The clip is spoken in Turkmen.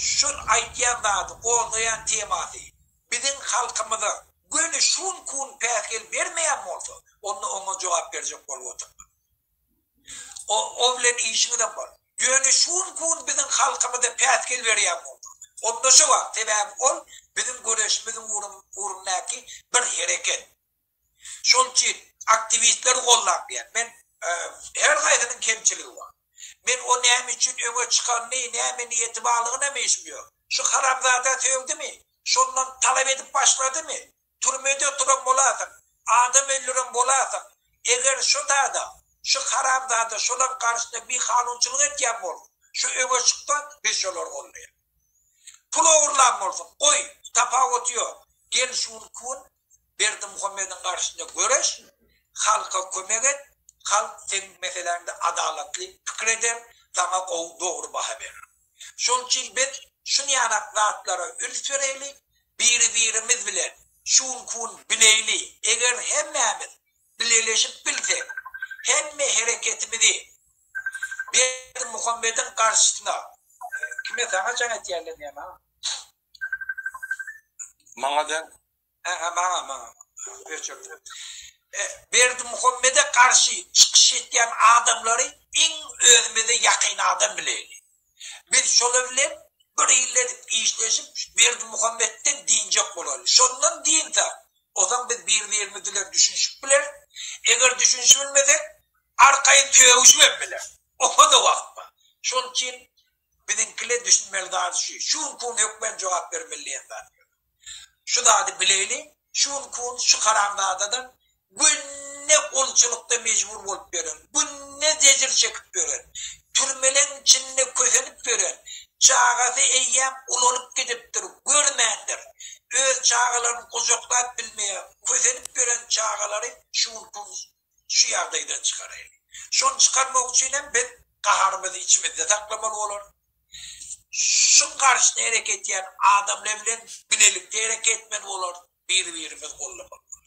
Şol aýtýan zady, gozgaýan temasy biziň halkymyza göni şun-kun päsgel bermeýän bolsa, onda oňa jogap berjek bolup oturma. O, o bilen işiňizem bar. Ýöne şun-kun biziň halkymyza päsgel berýän bolsa, onda şo wagt, sebäbi ol biziň göreşimiziň ugrundaky bir hereket. Şol üçin aktiwistleri gollaň diýýän. Men her haýsynyň kemçiligi bar. Men o näme üçin öňe çykanyny, näme niýeti barlygynam işim ýok. Şu haramzada sögdümi? Şondan talap edip başladymy? Türmede oturan bolasyň, adam öldüren bolasyň. Eger şu zada, şu haramzada şolaň garşysyna bikanunçylyk etýän bolsa, şu öňe çyksa, biz şolary gollaýas. Pul ogurlan bolsun, goý, tapawuty ýok. Gel şu günki gün Berdimuhamediň garşysynda göreş, halka kömek et, halk seň meseläňde adalatly pikir eder, saňa gowy dogry baha berer. Şol üçin biz şunýanak zatlara üns bereli, biri-birimiz bilen şu günki gün bileýli, eger hemmämiz bileleşip bilsek, hemme hereketimizi Berdimuhamediň garşysyna, kime saňa jaň etýärler näme? Maňa däl. Hä, maňa, maňa. Öçürdim. Berdimuhamede garşy çykyş etýän adamlary iň özümize ýakyn adam bileýli. Biz şolar bilen bir hili edip işleşip Berdimuhametden dynjak bolaly. Şondan dynsak, ozaň biz bir-birimiz bilen düşünişip bileris. Eger düşünişip bilmesek, arkaýyn sögüşibem bileris. Oňa-da wagt bar. Şonuň üçin biziňkile düşünmeli zady şu. Şu günki gün hökmän jogap bermeli diýen zat ýok. Şu zady bileýli, şu günki gün şu haramzadadan günde gulçulykda mejbur bolup ýören, günde zejir çekip ýören, türmeleň içinde kösenip ýören, çagasy eýýäm ulalyp gidipdir, görmändir, öz çagalaryny gujaklap bilmeýän, kösenip ýören çagalary şu günki gün şu ýagdaýdan çykaraýly. Şony çykarmak üçin hem biz gaharymyzy içimizde saklamaly bolarys. Şuň garşysyna hereket edýän adamlar bilen bilelikde hereket etmeli bolarys, biri-birimizi goldamaly bolarys.